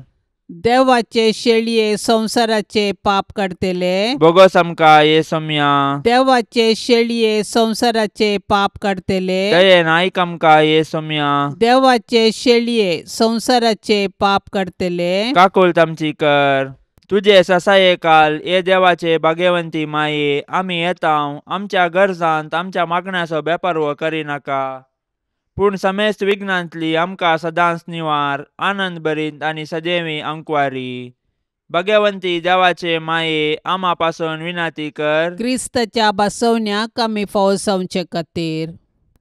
देवाचे शेळये संवसाराचे पाप काडटले बोगस आमकां ये सोम्या। देवाचे शेळये संवसाराचे पाप काडटले दयेन आयक आमकां ये सोम्या। देवाचे शेळये संवसाराचे पाप काडटले काकुळट आमची कर। तुजे ससाये काल ये देवाचे भाग्यवंती माये आमी येता आमच्या गरजांत आमच्या मागण्याचो बेपर्व करिनाका पूण समेस्त विघ्नांतली आमकां सदांच निवार आनंद भरीत आनी सदैवी अंकवारी। भाग्यवंती देवाचे माये आमा पासून विनंती कर। क्रिस्ताच्या बसवण्याक आमी फावो जावचे खातीर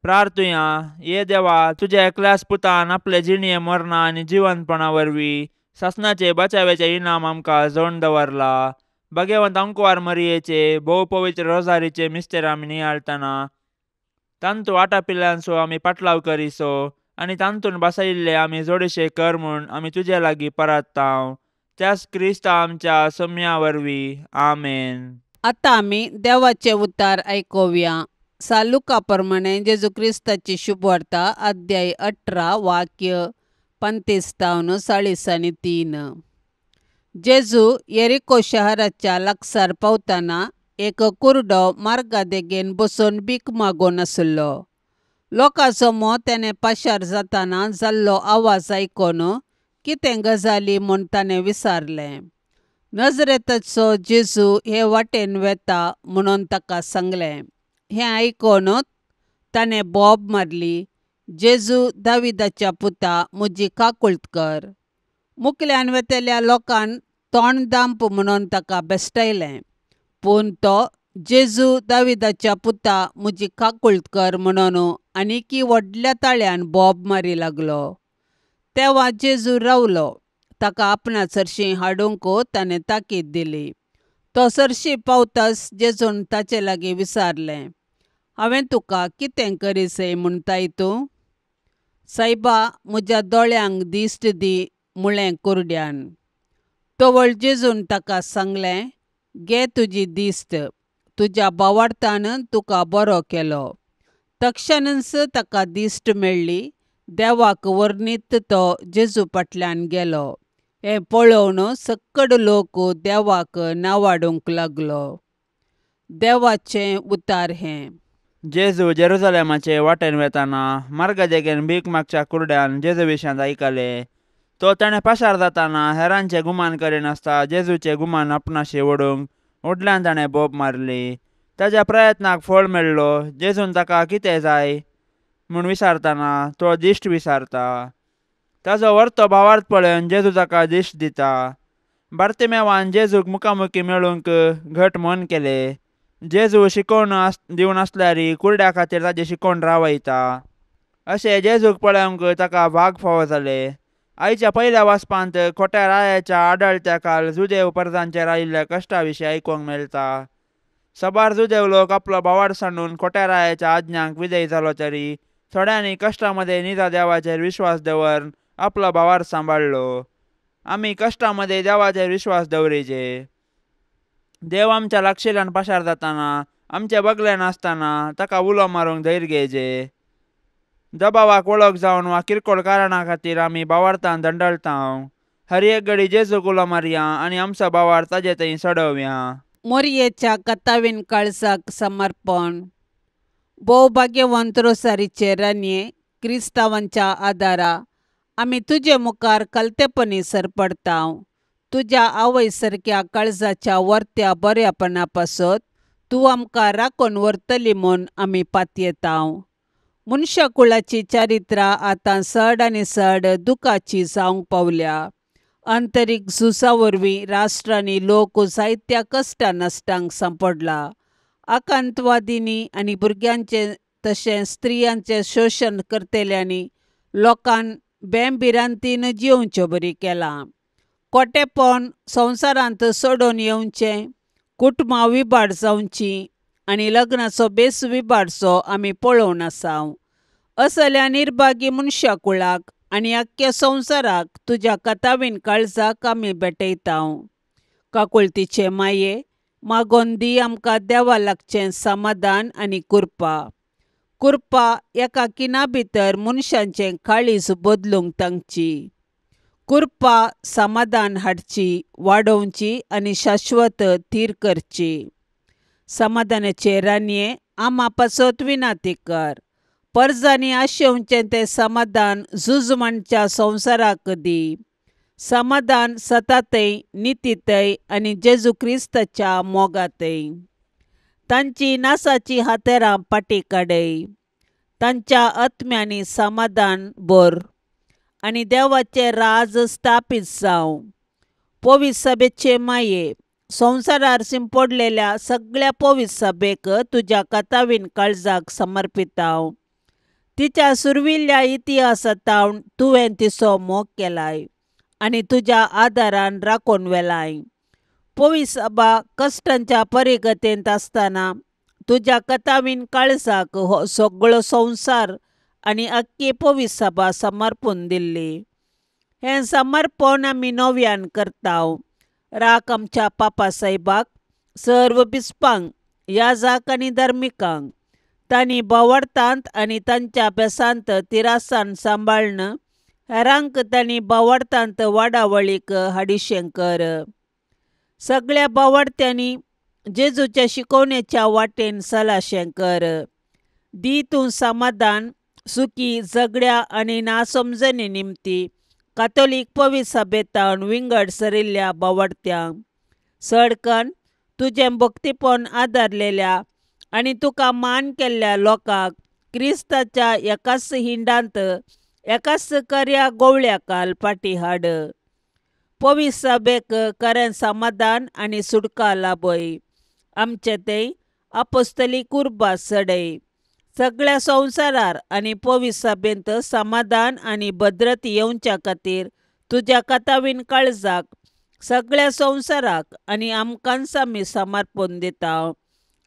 प्रार्थुया। ये देवा तुज्या एकल्याच पुतान आपले जिणये मरणा आनी जिवंतपणा वरवीं सासणाचे बचाव्याचे इनाम आमकां जोडून दवरला। भाग्यवंत अंकवार मरियेचे भोव पवित्र रोजारीचे मिस्तेर आमी नियाळटना तांतू आटापिल्ल्यांचो आमी पाटलाव करिसो आनी तांतून बसयिल्ले आमी जोडशे कर म्हूण आमी तुजे लागीं परत्ताव त्याच क्रिस्ता आमच्या सोम्या वरवीं आमेन। आतां आमी देवाचे उतार आयकुया। सालुका प्रमाणे जेजू क्रिस्ताची शुभवार्ता अध्याय 18 वाक्य 35-43. जेजू येरिको शहराच्या लागसार पावतना एक कुरडो मार्गा देगेन बसून भीक मागून आसलो. लोकांचो मो तेणें पाशार जातना जाल्लो आवाज आयकून कितें गजाली म्हूण ताणें विचारलें. नजरेताचो जेजू हे वाटेन वेता म्हणून ताका सांगलें. हें आयकून ताणें बोब मारली, जेजू दाविदाच्या पुता, म्हजी काकुळट कर. मुखल्यान वेतल्या लोकान तोंड दांप म्हणून ताका बेश्टायलें, पूण तो जेजू दाविदाच्या पुता, म्हजी काकुळट कर म्हणून आनीकी व्हडल्या ताळ्यान बोब मारी लागलो. तेवा जेजू रावलो. ताका आपणा सरशी हाडूंक ताणें ताकीद दिली. तो सरशी पावताच जेजून ताचे लागीं विचारलें, हांवें तुका कितें करीसय म्हणटाय तूं? सायबा, म्हज्या दोळ्यांक दिश्ट दी म्हळें कुरड्यान. तवळ जेजून ताका सांगलें, घे तुजी दिश्ट, तुज्या भावार्थान तुका बरो केलो. तक्षणच ताका दिश्ट मेळ्ळी. देवाक वर्णीत तो जेजू फाटल्यान गेलो. हें पळोवन सक्कड लोक देवाक नावाडूंक लागलो. देवाचें उतार हें. जेजू जेरुजलेमाचे वाटेन वेताना मार्गा देगेन भीक मागच्या कुरड्यान जेजू विशयांत आयकलें. तो ताणें पाशार जाताना हेरांचें गुमान करिनासता जेजूचें गुमान आपणाशी ओडूंक व्हडल्यान ताणें बोब मारली. ताज्या प्रयत्नाक फळ मेळ्ळो. जेजून ताका कितें जाय म्हूण विचारतना तो दिश्ट विचारता. ताजो वर्तो भावार्थ पळोवन जेजू ताका दिश्ट दिता. बार्तिमेवान जेजूक मुखामुखी मेळूंक घट मन केलें. जेजू शिकोवन दिवन आसल्यार कुरड्या खातीर ताजें शिकोवन रावयता. अशें जेजूक पळोवंक ताका भाग फावो जालें. आयच्या पयल्या वाचपांत खोट्या रायाच्या आडळत्या काल जुदेव परजांचेर आयिल्ल्या कश्टा विशीं आयकूंक मेळटा. साबार जुदेव लोक आपलो भावार्थ सांडून खोट्या रायाच्या आज्ञांक विजयी जालो तरी थोड्यांनी कश्टां मदें निजा देवाचेर विश्वास दवरून आपलो भावार्थ सांबाळ्ळो. आमी कश्टां मदें देवाचेर विश्वास दवरिजे. देव आमच्या लागशिल्ल्यान पाशार जाताना आमचे बगले नासतना ताका उलो मारूंक धैर्य घेयजे. दबावाक वळख जावन वा किरकोळ कारणा खातीर आमी भावार्थान दंडळता. हर एक घडी जेजूक उलो मारया आनी आमचो भावार्थ ताजे थंय चडोवया. मोरयेच्या कतावीन काळजाक समर्पण. भोव भाग्यवंत रोसारीचे रानये, क्रिस्तांवांच्या आदारा आमी तुजे मुखार कलतेपणी सरपडता. तुज्या आवय सारक्या काळजाच्या वर्त्या बऱ्यापणा पासत तूं आमकां राखून व्हरतली म्हूण आमी पातयेता. मनशाकुळाची चारित्रां आतां चड आनी चड दुखाची जावंक पावल्या. आंतरीक झुजा वरवीं राष्ट्रांनी लोक जायत्या कश्टा नश्टांक सांपडला. आकांतवादींनी आनी भुरग्यांचें तशें स्त्रियांचें शोशण करतल्यांनी लोकांक बेंभिरांतीन जियोवचे बरी केलां. खोटेपण संवसारांत सोडून येवचें, कुटुंबां विबाड जावचीं आनी लग्नाचो बेस विबाडचो आमी पळोवन आसा. असल्या निर्भागी मनशाकुळाक आनी आख्ख्या संवसाराक तुज्या कतावीन काळजाक आमी भेटयता. काकुळतीचे माये, मागोन दी आमकां देवा लागचें समाधान आनी कृपा. कृपा एका खिणा भितर मनशांचें काळीज बदलूंक तांची. कृपा समाधान हाडची, वाडोवची आनी शाश्वत थीर करची. समाधानाचे रानये, आमा पासत विनाती कर. परजांनी आशेवचें तें समाधान झूज मांडच्या संवसाराक दी. समाधान सतातय, नितीतय आनी जेजू क्रिस्ताच्या मोगातय. तांची नासाची हातेरां फाटीं काडय. तांच्या आत्म्यांनी समाधान भर आनी देवाचें राज स्थापीत जावं. पवित्र सभेचे माये, संवसारार शिंपडलेल्या सगळ्या पवित्र सभेक तुज्या कतावीन काळजाक समर्पिता. तिच्या सुरविल्ल्या इतिहासांत तुवें तिचो मोग केलाय आनी तुज्या आदारान राखून व्हेलाय. पवित्र सभा कश्टांच्या परिगतेंत आसतना तुज्या कतावीन काळजाक हो सगळो संवसार आनी आख्खी पवित्र सभा समर्पून दिल्ली. हें समर्पण आमी नव्यान करता. राख आमच्या पापा सायबाक, सर्व बिस्पांक, याजाक आनी धर्मिकांक, तांणी भावार्थांत आनी तांच्या बेसांत तिरासान सांबाळ्न हेरांक तांणी बावडतांत वाडावळीक हाडिशें कर. सगळ्या बावडत्यांनी जेजूच्या शिकवणेच्या वाटेन सलाशें कर. दी तूं समाधान सुखी झगड्या आनी नासमजणी निमती कातोलीक पवित्र सभेतावन विंगड सरिल्ल्या बावडत्यांक सडकन तुजें भक्तीपण आदारलेल्या आनी तुका मान केल्ल्या लोकांक क्रिस्ताच्या एकाच हिंडांत एकाच कर्या गोवळ्या काल फाटी हाड. पवित्र सभेक खरें समाधान आनी सुटका लाभय. आमचे ते आपोस्तली कुर्बा सडय. सगळ्या संवसारार आनी पवित्र सभेंत समाधान आनी भद्रत येवच्या खातीर तुज्या कथावीन काळजाक सगळ्या संवसाराक आनी आमकांच आमी समर्पण दिता.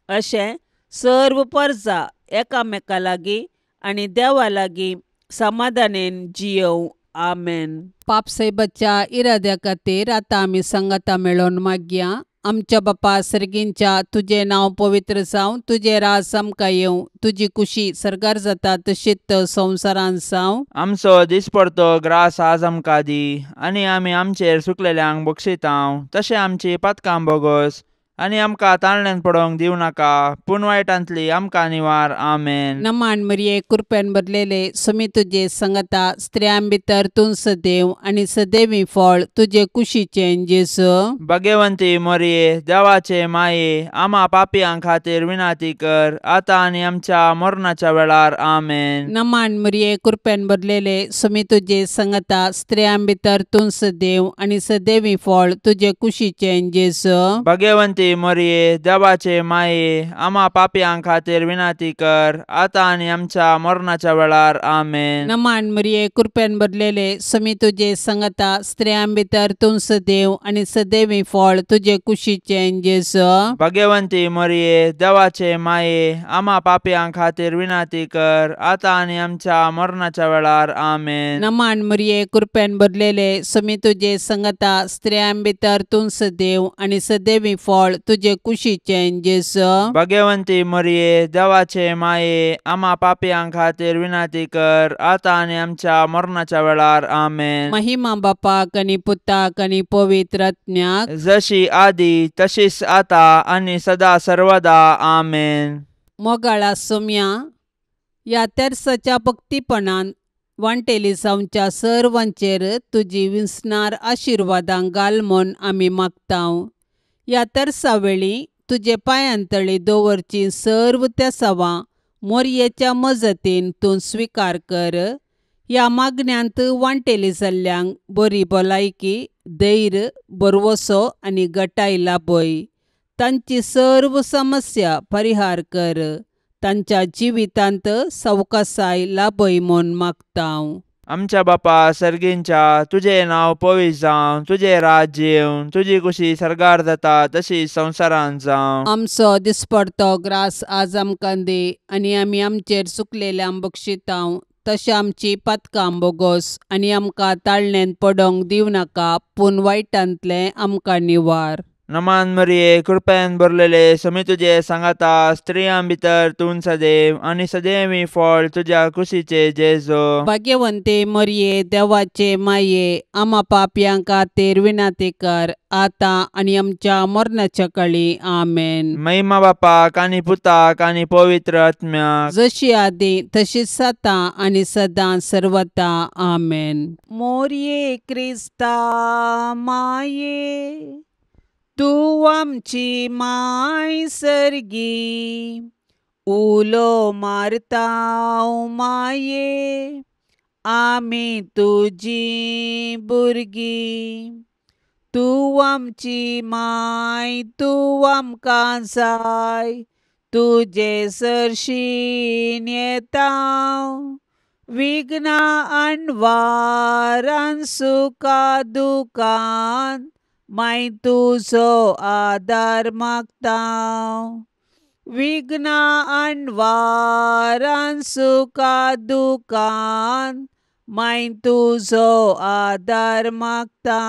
अशें सर्व परजा एकामेका लागीं आनी देवा लागीं समाधानेन जियोवं. आमेन. पापसाहेबाच्या इराद्या खातीर आतां आमी संगता मेळोवन मागया. आमच्या बापा सर्गींच्या तुजें नांव पवित्र जावं, तुजें राज आमकां येवं, तुजी कुशी सर्गार जाता तशीच संवसारांत जावं. आमचो दिसपडतो ग्रास आज आमकां दी आनी आमी आमचेर सुकलेल्यांक बक्षितांव तशें आमची पातकां बोगोस आनी आमकां ताळण्यान पडोवंक दिवं नाका पूण वायटांतली आमकां निवार. आमेन. नमान मरिये कृपेन भरलेले समी तुजे संगता, स्त्रियां भितर तूं सदैव आनी सदैवी फळ तुजे कुशीचें जेजू. भाग्यवंती मरिये देवाचे माये आमा पापयां खातीर विनाती कर आतां आनी आमच्या मरणाच्या वेळार. आमेन. नमान मरिये कृपेन भरलेले समी तुजे संगता, स्त्रियां भितर तूं सदैव आनी सदैवी फळ तुजे कुशीचें जेजू. भाग्यवंती मरिये देवाचे माये आमा पापयां खातीर विनाती कर आतां आनी आमच्या मरणाच्या वेळार. आमेन. नमान मरिये कृपेन भरलेले समी तुजे संगता, स्त्रियां भितर तूं सदैव आनी सदैवी फळ तुजे कुशीचें जेजू. भाग्यवंती मरिये देवाचे माये आमा पापयां खातीर विनाती कर आतां आनी आमच्या मरणाच्या वेळार. आमेन. नमान मरिये कृपेन भरलेले समी तुजे संगता, स्त्रियां भितर तूं सदैव आनी सदैवी फळ तुजे कुशीचें जेजू. भाग्यवंती मरिये देवाचे माये आमा पापयां खातीर विनाती कर आतां आनी आमच्या मरणाच्या वेळार. आमेन. महिमा बापाक आनी पुताक आनी पवित्र आत्म्याक, जशी आदी तशीच आतां आनी सदा सर्वदा. आमेन. मोगाळा सोम्या ह्या तेर्साच्या भक्तीपणान वांटेली जावच्या सर्वांचेर तुजी विसणार आशिर्वादां घाल म्हूण आमी मागतांव. ह्या तेर्सा वेळी तुजे पांयांतळी दवरची सर्व तेसावां मोरयेच्या मजतीन तूं स्विकार कर. ह्या मागण्यांत वांटेली जाल्ल्यांक बरी भलायकी, धैर्य, भरवसो आनी गटाय लाभय. तांची सर्व समस्या परिहार कर. तांच्या जिवितांत सवकासाय लाभय म्हूण मागतांव. आमच्या बापा सर्गींच्या तुजें नांव पवित्र जावं, तुजें राज्य येवं, तुजी कुशी सर्गार जाता तशी संवसारांत जावं. आमचो दिसपडतो ग्रास आज आमकां दी आनी आमी आमचेर चुकलेल्यांक बक्षितांव तशें आमची पातकां बोगोस आनी आमकां ताळणेंत पडोवंक दिवं नाका पूण वायटांतलें आमकां निवार. नमान मरिये कृपेन भरलेले समी तुजे सांगाता, स्त्रियां भितर तूं सदैव आनी सदैवी फळ तुज्या कुशीचे जेजू. भाग्यवंते मरिये देवाचे माये आमा पापयां खातीर विनाती कर आतां आनी आमच्या मरणाच्या काळी. आमेन. महिमा बापाक आनी पुताक आनी पवित्र आत्म्याक, जशी आदी तशीच आतां आनी सदां सर्वता. आमेन. मोरये क्रिस्ता माये तूं आमची माय सर्गी, उलो मारता माये आमी तुजी भुरगीं. तूं आमची माय तूं आमकां जाय, तुजे सरशीन येता विघ्नां अणवारान सुखा दुखान माय तुजो आदार मागता. विघ्नां अणवारान सुखा दुखान माय तुजो आदार मागता.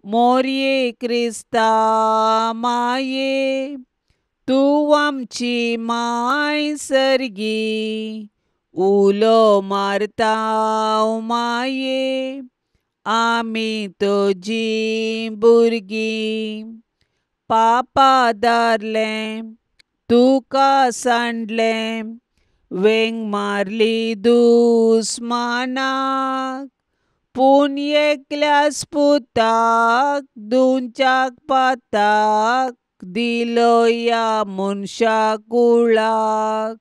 मोरये क्रिस्ता माये तूं आमची माय सर्गी, उलो मारता माये आमी तुजी भुरगीं पापा दारलें तुका सांडलें वेंग मारली दुस्मानाक पूण एकल्याच पुताक दुंच्याक पाताक दिलो ह्या मनशा कुळाक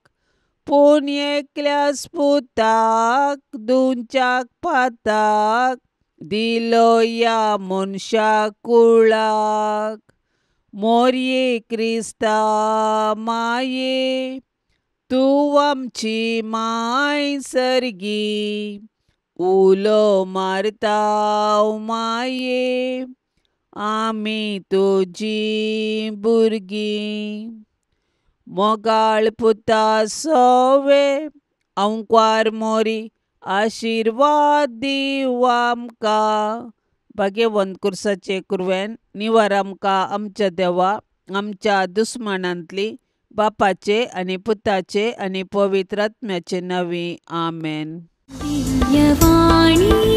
पूण एकल्याच पुताक दुंच्याक पाताक दिलो ह्या मनशा कुळाक मोरये क्रिस्ता माये तूं आमची माय सर्गी उलो मारता माये आमी तुजी भुरगीं मोगाळ पुता सोवे अंकवार मोरी आशिर्वाद दीव आमकां भाग्यवंत कुर्साचे कुरवेन निवार आमकां आमच्या देवा आमच्या दुस्मानांतली बापाचे आनी पुताचे आनी पवित्र आत्म्याचे नांवी आमेन. दिव्यवाणी.